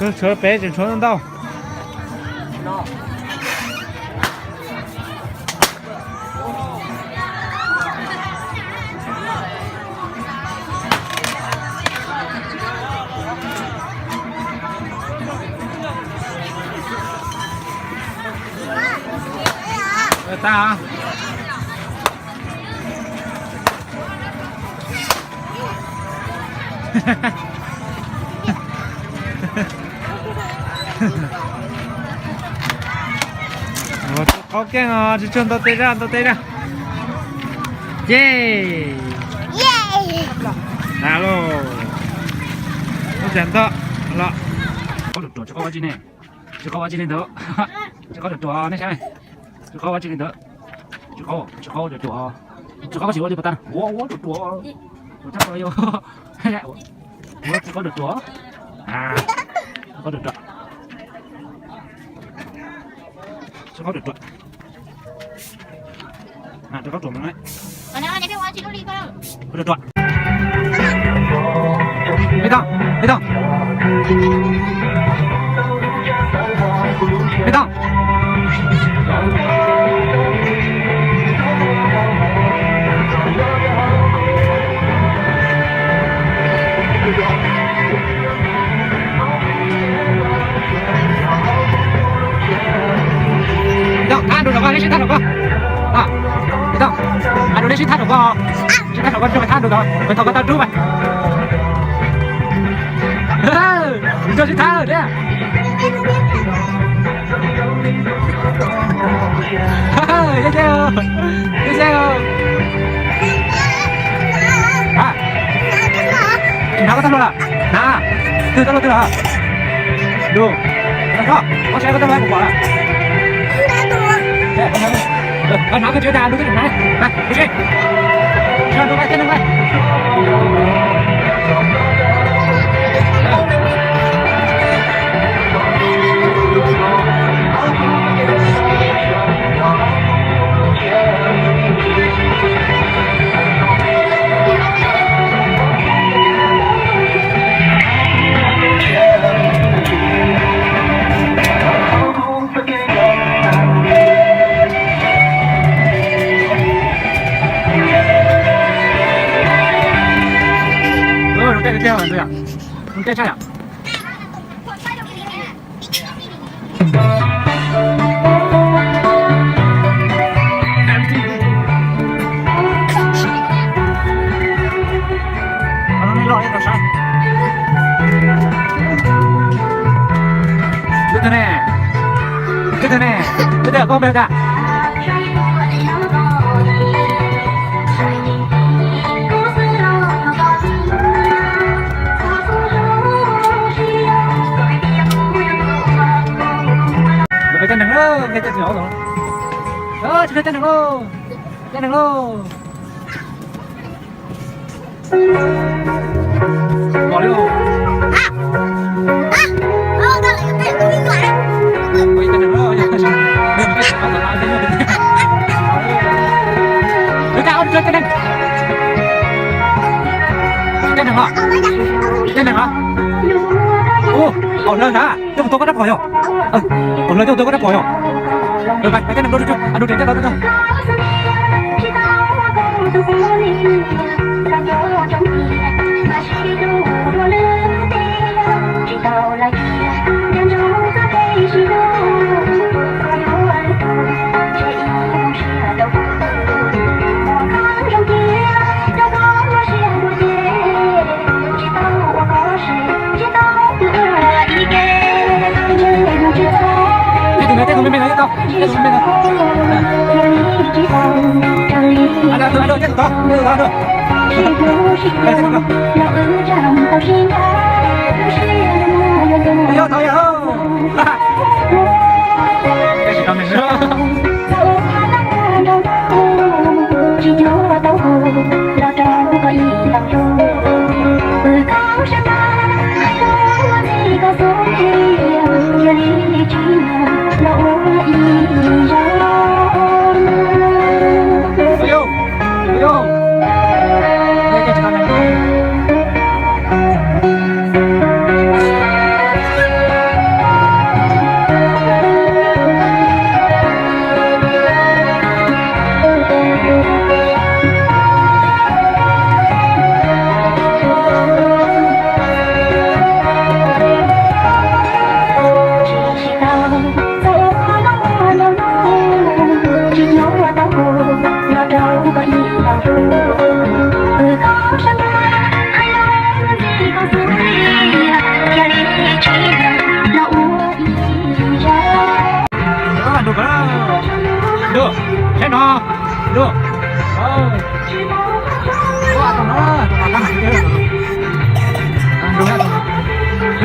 Tshuav pem tseem tshuav ntau. Tag. Ua tsis qaub keej os, tsis tsuag ntau tej zaj ntau tej zaj. Ye. Alo. Ub, cas ntog los. Qaub ruam ruam tsis qaub ua tsi ne. Tsis qaub ua tsi li ntawd. Tsis qaub ruam ruam nej saib. Tsis qaub ua tsi li ntawd. Tsis qaub, tsis qaub ruam ruam. Tsis qaub tsis ua li pas tas. Ua ua ruam ruam. Ua tsab ruam yog. Ua tsis qaub ruam ruam. Tsis qaub ruam ruam. Tsis qaub ruam ruam. Rau koj ruam no. Ruam ruam. Mej Tooj, Mej Tooj. Mej Tooj. Thab ntawm koj, neb sib thab ntawm koj. Thab ntawm neb sib thab ntawm koj, sib thab ntawm koj, thab ntawm koj, thov koj tau rub mas. Tsis txhob sib thab thiab. Hnav koj txoj hlua lawm, hnav, twg txoj hlua twg lawm? Lus, koj saib koj txoj hlua kuv pom lawm. Hnav koj tsis ua cas, lus twb hnav, kuv sib. Ua, zoo tej tiag, zoo tej tshaj yom. Twb twg ne? Twb twg ne? Twb twg koj npe cas? Lawv peb coj neeg, peb coj tsis hauv los. Tsis coj neeg lauj, coj neeg lauj. Ua, pom lawv ntag, coj mus tua koj rab phom yom. Pom lawv coj mus tua koj rab phom yom. Pais, pais coj neeg rau tsev, rau tsev coj tau. Tej tus me, tej tus me me no, tej tus me me no. Alo, alo, alo, tej tus tod, tej tus tod, alo. Alo, tod yog.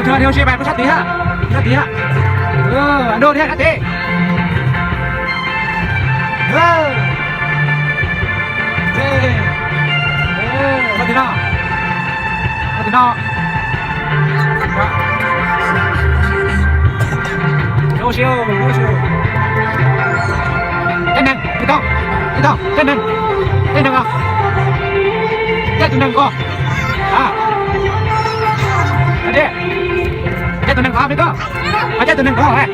Dhia ua si mas kuv sab tid ha, sab tid ha. Nrug dhia sab tid. Ua tim no, ua tim no. Ua si, ua si. Caij neeg, Vib Tooj, Vib Tooj, caij neeg, caij neeg os. Caij tus neeg ko. Caij tus neeg ko, Vib Tooj. Caij tus neeg ko, Vib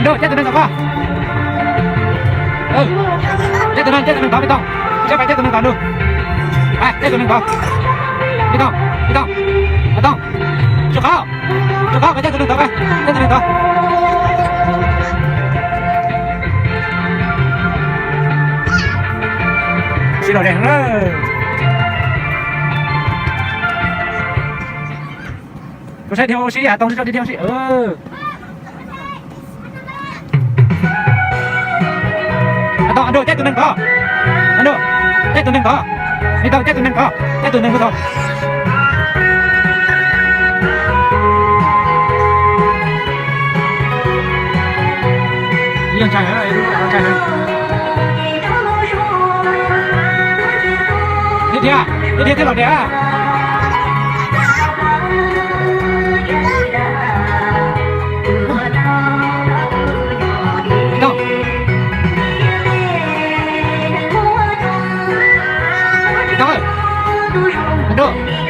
Tooj, caij tus neeg ko. Caij tus neeg, caij tus neeg ko, Vib Tooj. Saib pais caij tus neeg ko nrug. Caij tus neeg ko. Vib Tooj, Vib Tooj, Vib Tooj. Tsis qab, tsis qab, pais caij tus neeg ko, caij tus neeg ko. Sib los deev na. Kuv saib dhia ua si, Tooj, dhia ua si. Tooj, nrug caij tus neeg ko. Nrug caij tus neeg ko. Vib Tooj, caij tus neeg ko. Caij tus neeg ko. Dhia, dhia, dhia thiab los dhia. Vib Tooj, Vib Tooj, nrug.